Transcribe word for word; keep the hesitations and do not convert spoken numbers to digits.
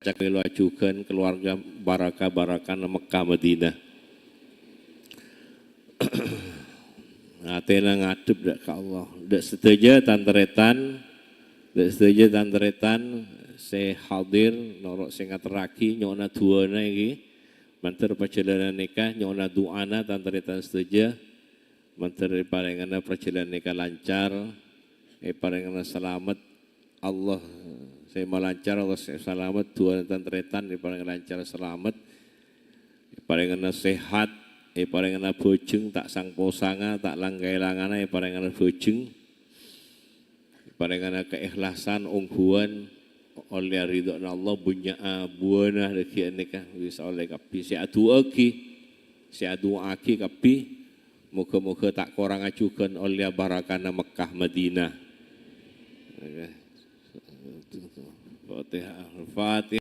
Cak mèlo ajhughân keluarga baraka-barakana Mekkah Madinah. Atèna ngadhep dâ' ka Allah. Dâ' sadhâjâ tan-tarètan, dâ' sadhâjâ tan-tarètan sè hadir, noro' sè ngaterraghi, nyo'ona du'âna èngghi. Mandhâr parjhâlânan nèka, nyo'ona du'âna tan-tarètan sadhâjâ. Mandhâr èparèngana parjhâlânan nèka lancar, èparèngana salamet. Allah sè malancar, Allah sè salamet, du'âna tan-tarètan èparèngana lancar salamet, èparèngana sehat, èparèngana bhâjheng, ta' sang-posanga, ta' lang-kaèlangana, èparèngana bhâjheng, èparèngana kaèkhlasan, ongghuwân, ollè ridhâna Allah, bânnya' buwâna dhâggi' nèka bisa ollè kabbhi. Sè adu'âaghi, sè adu'âaghi kabbhi, moghâ-moghâ ta' korang ajhughân ollè barakana Mekkah Madinah. Oke. Fatihah. Al-Fatihah.